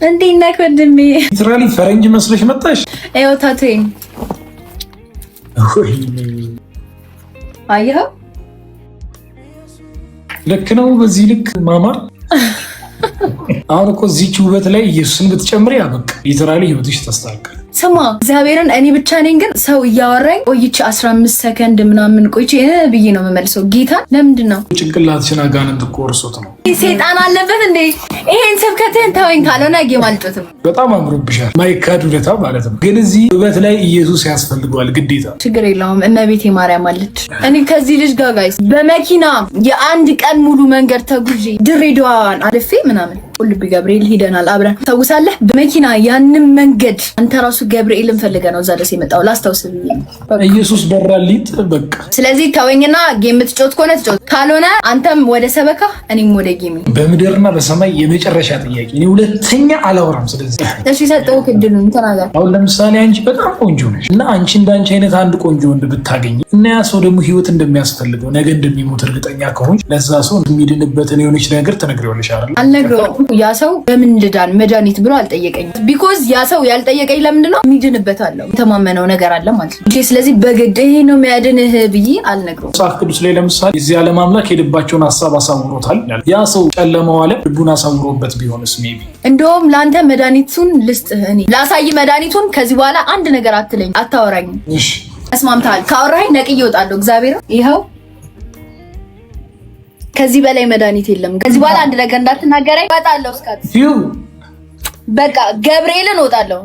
እንዴት ነህ ወንድሜ? Literally ፈረንጅ መስለሽ መጣሽ። ይኸው tattoo ዬን አየኸው? ልክ ነው። በዚህ ልክ ማማር። አሁን እኮ እዚች ውበት ላይ ኢየሱስን ብትጨምሪ አበቃ። Literally ህይወትሽ ተስተካከለ። ስማ፣ እግዚአብሔርን እኔ ብቻ ነኝ ግን ሰው እያወራኝ ቆይቼ 15 ሰከንድ ምናምን ቆይቼ ብዬ ነው የምመልሰው። ጌታ ለምንድን ነው? ጭንቅላትሽን አጋንንት እኮ ወርሶት ነው። ሴጣን አለበት እንዴ? ይሄን ስብከትህን ተወኝ፣ ካልሆነ game አልጮትም። በጣም አምሮብሻል። ማይካድ ውለታ ማለት ነው። ግን እዚህ ውበት ላይ ኢየሱስ ያስፈልገዋል ግዴታ። ችግር የለውም። እመቤቴ ማርያም አለች። እኔ ከዚህ ልጅ ጋር guys በመኪና የአንድ ቀን ሙሉ መንገድ ተጉዤ ድሬዳዋን አልፌ ምናምን ቁልቢ ገብርኤል ሂደናል አብረን፣ ታውሳለህ? በመኪና ያንን መንገድ አንተ ራሱ ገብርኤልን ፈልገህ ነው እዛ ደስ የመጣው፣ ላስታውስ ብዬ ነው። ኢየሱስ በራልኝ በቃ። ስለዚህ ተወኝና game የምትጮት ከሆነ ትጮት፣ ካልሆነ አንተም ወደ ሰበካ እኔም ወደ game። በምድርና በሰማይ የመጨረሻ ጥያቄ፣ እኔ ሁለተኛ አላወራም። ስለዚህ እሺ፣ ሰጠሁህ እድሉን፣ ተናገር። አሁን ለምሳሌ አንቺ በጣም ቆንጆ ነሽ እና አንቺ እንዳንቺ አይነት አንድ ቆንጆ ወንድ ብታገኝ እና ያ ሰው ደግሞ ህይወት እንደሚያስፈልገው፣ ነገ እንደሚሞት እርግጠኛ ከሆንሽ ለዛ ሰው የሚድንበትን የሆነች ነገር ትነግሪዋለሽ አይደል? አልነግረውም። ያ ሰው በምን ልዳን መድኃኒት ብሎ አልጠየቀኝም። Because ያ ሰው ያልጠየቀኝ ለምንድን ነው? የሚድንበት አለው፣ የተማመነው ነገር አለ ማለት ነው። ስለዚህ በግድ ይሄ ነው የሚያድንህ ብዬ አልነግረውም። መጽሐፍ ቅዱስ ላይ ለምሳሌ የዚህ ዓለም አምላክ የልባቸውን ሀሳብ አሳውሮታል። ያ ሰው ጨለማው ዓለም ልቡን አሳውሮበት ቢሆንስ maybe? እንደውም ለአንተ መድኃኒቱን ልስጥህ፣ እኔ ላሳይ መድኃኒቱን። ከዚህ በኋላ አንድ ነገር አትለኝ፣ አታወራኝም። እሺ። ተስማምተሃል? ካወራኸኝ ነቅዬ እወጣለሁ። እግዚአብሔር ይኸው፣ ከዚህ በላይ መድኃኒት የለም። ከዚህ በኋላ አንድ ነገር እንዳትናገረኝ፣ እወጣለሁ። እስካት በቃ ገብርኤልን እወጣለሁ።